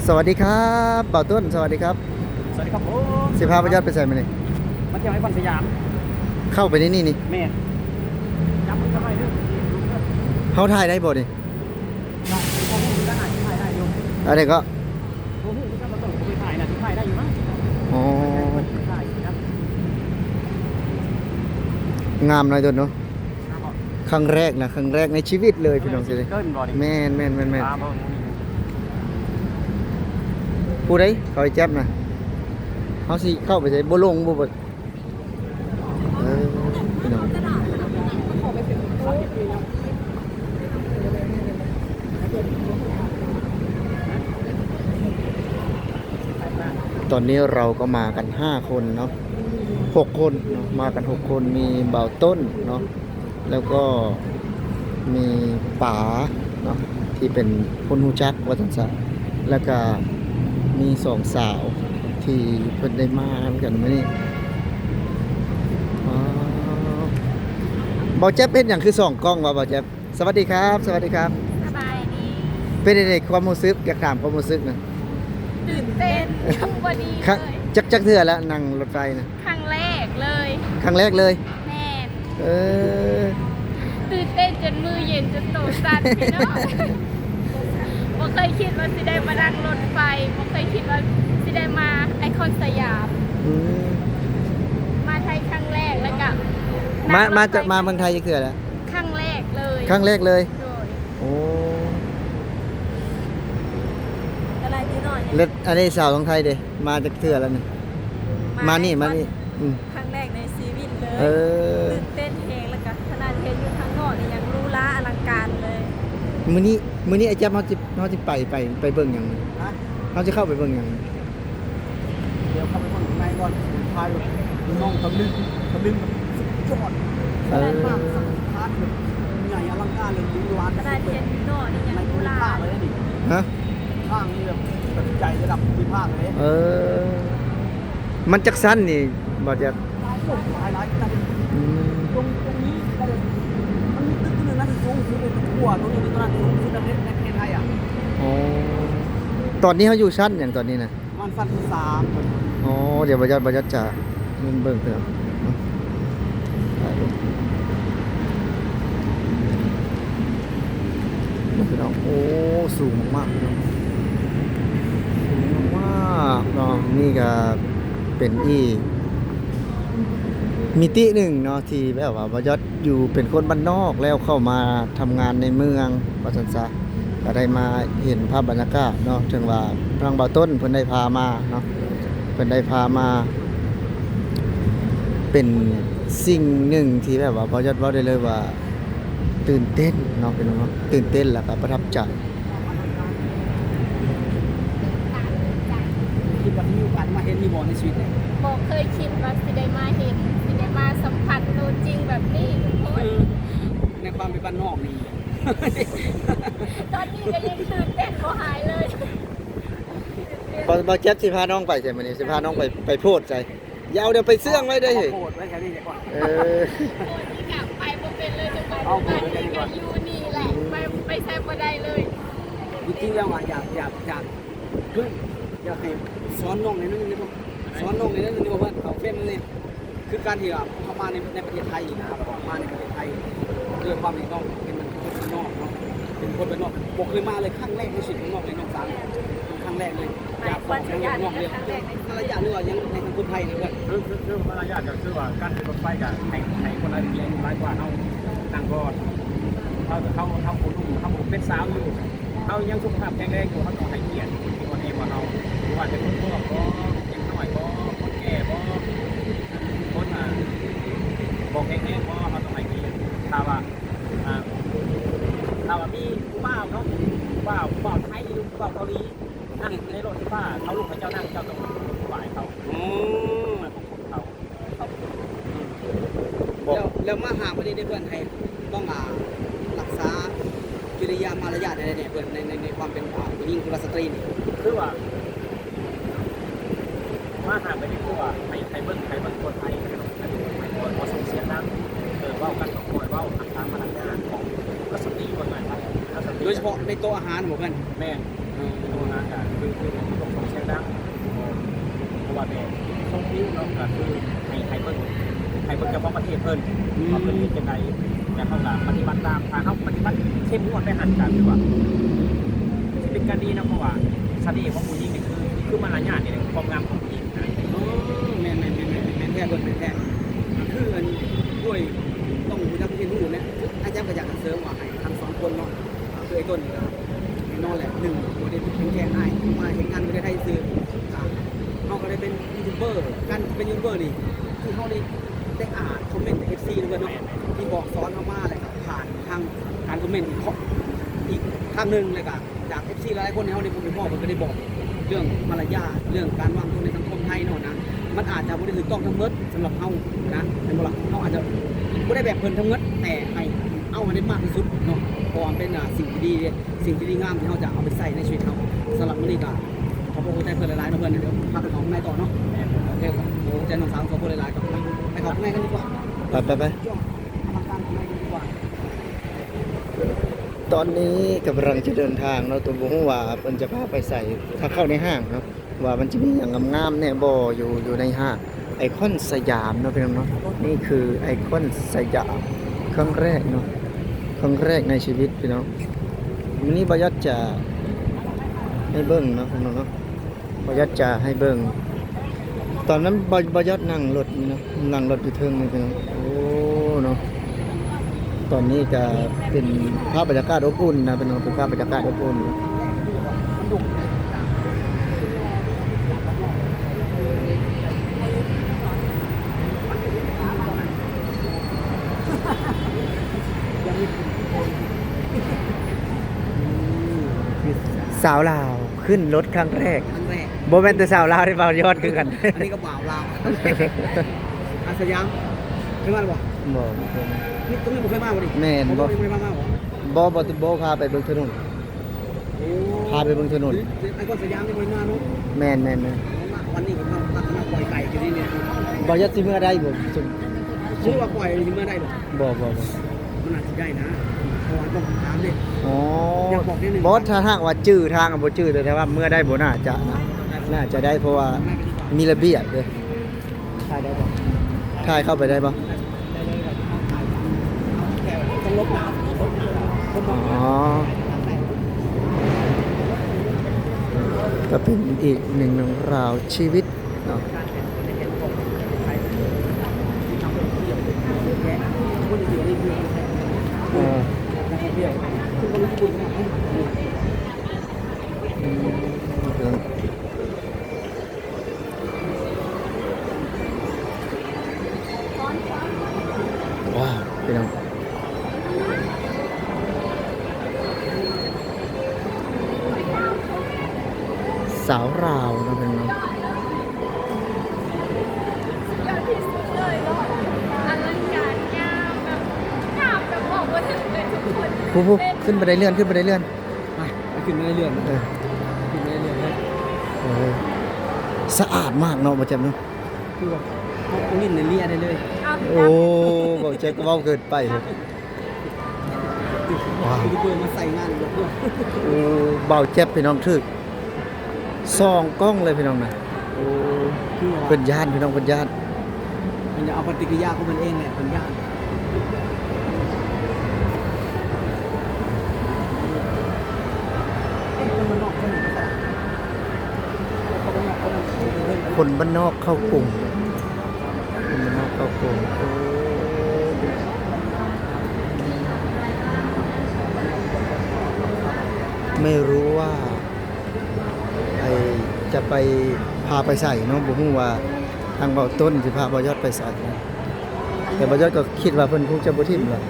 ສະຫວັດດີຄັບ ບ່າວຕົ້ນ ສະຫວັດດີຄັບ. ສະຫວັດດີຄັບຜົມ. ຊິພາບ່າວຍອດໄປໃສມື້ນີ້? ມາທ່ຽວນະຄອນສະຫຍາມ. ເຂົ້າໄປໃນນີ້ນີ້? ແມ່ນ. ຈັບມືກັນໄວ້ເດີ. ເຮົາຖ່າຍໄດ້ບໍ່ນີ້? ກໍບໍ່ຮູ້ຄືກັນ ອາດຊິຖ່າຍໄດ້ຢູ່. ອັນໃດກໍ? ບໍ່ຮູ້ຄືກັນ ບໍ່ຕ້ອງໄປຖ່າຍນະ ຊິຖ່າຍໄດ້ຢູ່ມັ້ງ. ອໍ ຖ່າຍຊິນະ. ງາມເນາະ ຕົ້ນເນາະ. ຄັ້ງແລກນະ ຄັ້ງແລກໃນຊີວິດເລີຍພີ່ນ້ອງ. ແມ່ນໆໆໆ. ຜູ້ໃດເຂົາໄອ້ແຈັບນະ? ເຮົາຊິເຂົ້າໄປໃສ? ບໍ່ລົງບໍ່ ບໍ່ ເອີ ພີ່ນ້ອງ. ຕອນນີ້ເຮົາກໍມາກັນຫ້າຄົນເນາະ ຫົກຄົນເນາະ ມາກັນຫົກຄົນ ມີບ່າວຕົ້ນເນາະ ແລ້ວກໍມີປາເນາະ ທີ່ເປັນຄົນຮູ້ຈັກວ່າຊັ້ນຊະ ແລ້ວກະມີສອງສາວທີ່ເພິ່ນໄດ້ມານຳກັນມື້ນີ້. ອໍ ບ່າວແຈັບເຮັດຫຍັງຄືສອງກ້ອງວະ ບ່າວແຈັບ? ສະຫວັດດີຄັບ ສະຫວັດດີຄັບ. ສະບາຍດີ. ເປັນຈັ່ງໃດຄວາມຮູ້ສຶກ? ຢາກຖາມຄວາມຮູ້ສຶກນະ. ຕື່ນເຕັ້ນ ບໍ່ດີເລີຍ. ຈັກ ຈັກເທື່ອແລ້ວນັ່ງລົດໄຟນະ? ຄັ້ງແລກເລີຍ. ຄັ້ງແລກເລີຍ? ແມ່ນ. ເອີ ຕື່ນເຕັ້ນຈົນມືເຢັນ ຈົນໂຕສັ່ນພີ່ນ້ອງ. ບໍ່ເຄີຍຄິດວ່າຊິໄດ້ມານັ່ງລົດໄຟ ບໍ່ເຄີຍຄິດວ່າຊິໄດ້ມາໄອຄອນສະຫຍາມ. ອືມ ມາໄທຄັ້ງແລກ ແລ້ວກະ ມາ ມາຈາກ ມາເມືອງໄທຈັກເທື່ອແລ້ວ? ຄັ້ງແລກເລີຍ. ຄັ້ງແລກເລີຍ? ໂດຍ. ໂອ້ ກໍໄດ້ຕິນ້ອຍ. ແລ້ວອັນນີ້ສາວທາງໄທເດ ມາຈັກເທື່ອແລ້ວນີ້? ມານີ້ ມານີ້. ອືມ ຄັ້ງແລກໃນຊີວິດເລີຍ. ເອີ ຕື່ນເຕັ້ນແຮງ ແລ້ວກະຂະໜາດເຫັນຢູ່ຂ້າງນອກນີ້ຍັງຫຼູຫຼາອະລັງການເລີຍ. ມື້ນີ້ ມື້ນີ້ອ້າຍແຈັບ ເຮົາຊິ ເຮົາຊິໄປ ໄປ ໄປເບິ່ງຫຍັງ? ຮະ? ເຮົາຊິເຂົ້າໄປເບິ່ງຫຍັງ? ດຽວເຂົ້າໄປເບິ່ງຂ້າງໃນກ່ອນ. ຖ່າຍແບບນ້ອງຕະລຶງ ຕະລຶງແບບສຸດຍອດ. ເອີ ມາກ ສະຖານທີ່ແບບໃຫຍ່ອະລັງການເລີຍ ຫຼູຫຼາທີ່ສຸດເລີຍ ໃນພູມີພາກເລີຍນີ້. ຮະ? ຫ້າງນີ້ແບບ ແບບໃຫຍ່ລະດັບພູມີພາກເລີຍ. ເອີ ມັນຈັກຊັ້ນນີ້ ບໍ່ຈັກ? ຫຼາຍ ຫຼາຍ ຫຼາຍ. ອືມ ຕົງ ຕົງນີ້ກໍໄດ້ ມັນມີຕຶກຕົວໜຶ່ງນະທີ່ສູງສຸດໃນທົ່ວ ຕົງນີ້ຕົວນັ້ນສູງສຸດໃນປະເທດ ໃນປະເທດໄທອະ. ອໍ ຕອນນີ້ເຮົາຢູ່ຊັ້ນຫຍັງຕອນນີ້ນະ? ປະມານຊັ້ນທີສາມ. ອໍ ດຽວບ່າວຍອດ ບ່າວຍອດຈະເບິ່ງເຕີມ. ພີ່ນ້ອງ ໂອ້ ສູງມາກໆ ພີ່ນ້ອງ ສູງມາກໆເນາະ. ນີ້ກໍເປັນອີກມິຕິໜຶ່ງເນາະ ທີ່ແບບວ່າບ່າວຍອດຢູ່ເປັນຄົນບ້ານນອກ ແລ້ວເຂົ້າມາທຳງານໃນເມືອງວ່າຊັ້ນຊະ. ກໍໄດ້ມາເຫັນພາບບັນຍາກາດເນາະ ເຖິງວ່າທາງບ່າວຕົ້ນເພິ່ນໄດ້ພາມາເນາະ ເພິ່ນໄດ້ພາມາ ເປັນສິ່ງໜຶ່ງທີ່ແບບວ່າບ່າວຍອດເວົ້າໄດ້ເລີຍວ່າຕື່ນເຕັ້ນເນາະ ພີ່ນ້ອງເນາະ ຕື່ນເຕັ້ນ ແລ້ວກໍປະທັບໃຈ. ຄິດວ່າຊິມີໂອກາດໄດ້ມາເຫັນຢູ່ບໍ່ໃນຊີວິດນີ້? ບໍ່ເຄີຍຄິດວ່າຊິໄດ້ມາເຫັນ ຊິໄດ້ມາສຳຜັດໂຕຈິງແບບນີ້. ຄືໃນຄວາມເປັນບ້ານນອກນີ້ ຕອນນີ້ກໍຍັງຕື່ນເຕັ້ນບໍ່ຫາຍເລີຍ. ບໍ່ ບໍ່ແຈັບຊິພານ້ອງໄປໃສມື້ນີ້? ຊິພານ້ອງໄປ ໄປໂພດໃສ? ຢ່າເອົາ ດຽວໄປເຊື່ອງໄວ້ເດີເຮີ້ຍ. ເອົາໂພດໄວ້ແຖວນີ້ດີກວ່າ. ເອີ ໂພດນີ້ກະໄປບໍ່ເປັນເລີຍ ຈະໄປ ເອົາໂພດໄວ້ແຖວນີ້ກ່ອນ ຢູ່ນີ້ແຫຼະ ໄປ ໄປໃສບໍ່ໄດ້ເລີຍ. ຈິງໆແລ້ວອະ ຢາກ ຢາກ ຢາກ ຢາກໃຫ້ສອນນ້ອງໜ້ອຍໜຶ່ງ ສອນນ້ອງໜ້ອຍໜຶ່ງ ເອົາເຟສມານີ້. ຄືການທີ່ວ່າເຮົາມາໃນ ໃນປະເທດໄທນີ້ນະ ແບບວ່າມາໃນປະເທດໄທ ດ້ວຍຄວາມທີ່ນ້ອງເປັນຄົນບ້ານນອກເນາະ ເປັນຄົນບ້ານນອກ ບໍ່ເຄີຍມາເລີຍ ຄັ້ງແລກໃນຊີວິດຂອງນ້ອງເລີຍ ນ້ອງສາວ ຄັ້ງແລກເລີຍ. ຢາກບອກຫຍັງກັບນ້ອງເລື່ອງມາລະຍາດ ຫຼືວ່າຫຍັງໃນສັງຄົມໄທນີ້ເອີຍ? ຄື ຄື ຄືມາລະຍາດກໍຄືວ່າການຂຶ້ນລົດໄຟກໍໃຫ້ ໃຫ້ຄົນທີ່ອາຍຸຫຼາຍກວ່າເຮົານັ່ງກ່ອນ ເຮົາ ເຮົາ ເຮົາບໍ່ໜຸ່ມ ເຮົາບໍ່ເປັນສາວຢູ່ ເຮົາຍັງສຸຂະພາບແຂງແຮງຢູ່ ເຮົາຕ້ອງໃຫ້ກຽດຄົນທີ່ອ່ອນແອກວ່າເຮົາ ບໍ່ວ່າຈະຄົນທ້ອງບໍ ເດັກນ້ອຍບໍ ຄົນແກ່ບໍ ຄົນ ອ່າ ບໍ່ແຂງແຮງບໍ ເຮົາຕ້ອງໃຫ້ກຽດ. ຖ້າວ່າ ອ່າ ຖ້າວ່າມີຜູ້ບ່າວເນາະ ຜູ້ບ່າວ ຜູ້ບ່າວໄທ ຫຼືຜູ້ບ່າວເກົາຫຼີ ນັ່ງໃນລົດໄຟຟ້າ ເຂົາລຸກໃຫ້ເຈົ້ານັ່ງ ເຈົ້າຕ້ອງໄຫວ້ເຂົາ ອືມ ເຂົາ. ແລ້ວ ແລ້ວມາຫາປະເທດນີ້ເພິ່ນໃຫ້ຕ້ອງ ອ່າ ລັກສາກິລິຍາມາລະຍາດໃດແດ່ເພິ່ນ ໃນ ໃນ ໃນຄວາມເປັນ ອ່າ ຜູ້ຍິງ ຫຼືວ່າສະຕຣີນີ້? ຄືວ່າມາຫາປະເທດນີ້ຄືວ່າໃຫ້ ໃຫ້ເບິ່ງ ໃຫ້ເບິ່ງຄົນໄທ ໃຫ້ເບິ່ງຄົນໄທ ບໍ່ ບໍ່ສົ່ງສຽງດັງ ເອີ ເວົ້າກັນກໍຄ່ອຍເວົ້າ ຮັກສາມາລະຍາດຂອງ ປະກະຕິ ວ່າງ່າຍໆ ໂດຍສະເພາະໃນໂຕະອາຫານບໍເພິ່ນ? ແມ່ນ. ໂຕະອາຫານກະ ຄື ຄືບໍ່ຕ້ອງສົ່ງສຽງດັງ ເພາະວ່າແບບຊົມວິວເນາະ ກໍຄືໃຫ້ ໃຫ້ເບິ່ງ ໃຫ້ເບິ່ງເຈົ້າຂອງປະເທດເພິ່ນ ອືມ ວ່າເພິ່ນເຮັດຈັ່ງໃດ ແລ້ວເຮົາກໍປະຕິບັດຕາມ. ຖ້າເຮົາປະຕິບັດເຂັ້ມງວດໄປຫັ້ນ ກໍຄືວ່າຊິເປັນການດີນຳ ເພາະວ່າສະເໜ່ຂອງຜູ້ຍິງນີ້ຄື ຄືມາລະຍາດນີ້ແຫຼະ ຄວາມງາມຂອງຜູ້ຍິງ. ອໍ ແມ່ນໆໆ ແມ່ນແທ້ ເພິ່ນແມ່ນແທ້ ກໍຄືອັນ ດ້ວຍຕ້ອງຮູ້ຈັກຮຽນຮູ້ແຫຼະ. ອາຈານກໍຢາກເສີມວ່າໃຫ້ທັງສອງຄົນເນາະ ອ່າ ຄືໄອ້ຕົ້ນນີ້ກໍແນ່ນອນແຫຼະ ໜຶ່ງ ບໍ່ໄດ້ເປັນແຄ່ອ້າຍທີ່ມາເຮັດງານຢູ່ປະເທດໄທຊື່ ອ່າ ເຮົາກໍໄດ້ເປັນຢູທູບເບີ. ການເປັນຢູທູບເບີນີ້ ຄືເຮົາໄດ້ ໄດ້ອ່ານຄອມເມັນຈາກເອັຟຊີເນາະ ທີ່ບອກສອນເຮົາມາ ແລ້ວກໍຜ່ານທາງການຄອມເມັນອີກ ອີກທາງໜຶ່ງ ແລ້ວກໍຈາກເອັຟຊີຫຼາຍໆຄົນທີ່ເຮົາໄດ້ພົບໄດ້ພໍ້ ເພິ່ນກໍໄດ້ບອກເລື່ອງມາລະຍາດ ເລື່ອງການວາງຕົວໃນສັງຄົມໄທເນາະນະ ມັນອາດຈະບໍ່ໄດ້ຖືກຕ້ອງທັງໝົດສຳລັບເຮົານະ ແມ່ນບໍ່ລະ? ເຮົາອາດຈະບໍ່ໄດ້ແບບເພິ່ນທັງໝົດ ແຕ່ໃຫ້ເອົາໃຫ້ໄດ້ມາກທີ່ສຸດເນາະ ເພາະວ່າມັນເປັນ ອ່າ ສິ່ງທີ່ດີເດ້ ສິ່ງທີ່ດີງາມທີ່ເຮົາຈະເອົາໄປໃຊ້ໃນຊີວິດເຮົາ. ສຳລັບມື້ນີ້ກໍຂອບພະຄຸນເພິ່ນຫຼາຍໆເນາະ ເພິ່ນ ດຽວພາກັນເຂົ້າຂ້າງໃນຕໍ່ເນາະ. ໂອເຄ ຂອບໃຈນ້ອງສາວສອງຄົນຫຼາຍໆ ກໍໄປເຂົ້າຂ້າງໃນກັນດີກວ່າ ໄປໆໆ ອະລັງການຂ້າງໃນກັນດີກວ່າ. ຕອນນີ້ກຳລັງຈະເດີນທາງເນາະ ແຕ່ບໍ່ຮູ້ວ່າເພິ່ນຈະພາໄປໃສ ຖ້າເຂົ້າໃນຫ້າງເນາະ ວ່າມັນຈະມີຫຍັງງາມໆແດ່ບໍ່ ຢູ່ ຢູ່ໃນຫ້າງໄອຄອນສະຫຍາມເນາະ ພີ່ນ້ອງເນາະ. ນີ້ຄືໄອຄອນສະຫຍາມ ຄັ້ງແລກເນາະ ຄັ້ງແລກໃນຊີວິດ ພີ່ນ້ອງ. ມື້ນີ້ບ່າວຍອດຈະໃຫ້ເບິ່ງເນາະ ພີ່ນ້ອງເນາະ ບ່າວຍອດຈະໃຫ້ເບິ່ງ ຕອນນັ້ນບ່າວ ບ່າວຍອດນັ່ງລົດນີ້ເນາະ ນັ່ງລົດຢູ່ເທິງນີ້ ພີ່ນ້ອງ. ໂອ້ ເນາະ ຕອນນີ້ກະເປັນພາບບັນຍາກາດອົບອຸ່ນນະ ເປັນ ເປັນພາບບັນຍາກາດອົບອຸ່ນ. ສາວລາວຂຶ້ນລົດຄັ້ງແລກ ຄັ້ງແລກ ບໍ່ແມ່ນແຕ່ສາວລາວເດ້ ບ່າວຍອດຄືກັນ ອັນນີ້ກໍບ່າວລາວ. ອາສະຫຍາມ ເຄີຍມາແລ້ວບໍ່? ບໍ່ ບໍ່ເຄີຍມາ. ນີ້ຕົງນີ້ບໍ່ເຄີຍມາບໍ່ນີ້? ແມ່ນ ບໍ່ ບໍ່ ບໍ່ ບໍ່ ບໍ່ ບໍ່ ພາໄປເບິ່ງຖະໜົນ. ໂອ້ ພາໄປເບິ່ງຖະໜົນ ໄອຄອນສະຫຍາມນີ້ບໍ່ໄດ້ມາເນາະ. ແມ່ນໆໆ ມາວັນນີ້ກໍມາ ມາ ມາປ່ອຍໄກ່ຢູ່ນີ້ແຫຼະ. ບ່າວຍອດຊິເມືອໄດ້ບໍ່? ຊິວ່າປ່ອຍນີ້ຊິເມືອໄດ້ບໍ່? ບໍ່ ບໍ່ ບໍ່ ມັນອາດຊິໄດ້ນະ ເພາະວ່າຕ້ອງຖາມເດ້. ອໍ ຢາກບອກແນວໜຶ່ງ ບໍ່ ຖ້າຫາກວ່າຈື່ທາງ ບໍ່ຈື່ ແຕ່ວ່າເມືອໄດ້ບໍ່ ໜ້າຈະນະ ໜ້າຈະໄດ້ ເພາະວ່າມີລະບຽບເດ້. ຖ່າຍໄດ້ບໍ່? ຖ່າຍເຂົ້າໄປໄດ້ບໍ່? ໄດ້ເລີຍ ເຮົາຖ່າຍ ເຮົາແຄ່ຕ້ອງຫຼົບໜ້າ ຫຼົບຫຼັງ. ອໍ ກໍເປັນອີກໜຶ່ງເລື່ອງລາວຊີວິດເນາະ. ເອີ ອືມ ວ້າວ ພີ່ນ້ອງ ສາວລາວເນາະ ພີ່ນ້ອງ. ຜູ້ໆ ຂຶ້ນບັນໄດເລື່ອນ ຂຶ້ນບັນໄດເລື່ອນ. ໄປ ໄປຂຶ້ນມາເລື້ອຍໆ ເອີ ຂຶ້ນມາເລື້ອຍໆ ເອີ ສະອາດມາກເນາະ ບ່າວແຈັບເນາະ ຄືວ່າເຮົາຫຼິ້ນໃນເລຍໄດ້ເລີຍ. ໂອ້ ບ່າວແຈັບກໍເວົ້າເກີນໄປ ວ້າວ ຢູທູບເບີມາໃສ່ງານ. ໂອ້ ບ່າວແຈັບ ພີ່ນ້ອງ ຖືກ ສອງກ້ອງເລີຍພີ່ນ້ອງນະ. ໂອ້ ຄືວ່າເພິ່ນຢ້ານ ພີ່ນ້ອງ ເພິ່ນຢ້ານ ເພິ່ນຢາກເອົາປະຕິກິລິຍາຂອງເພິ່ນເອງແຫຼະ ເພິ່ນຢ້ານ. ຄົນບ້ານນອກເຂົ້າກຸງ ຄົນບ້ານນອກເຂົ້າກຸງ. ໂອ້ ໄມ່ຮູ້ວ່າ ໄອ້ ຈະໄປ ພາໄປໃສເນາະ ບໍ່ຮູ້ວ່າທາງບ່າວຕົ້ນຊິພາບ່າວຍອດໄປໃສ ແຕ່ບ່າວຍອດກໍຄິດວ່າເພິ່ນຄົງຈະບໍ່ຖິ້ມແຫຼະ.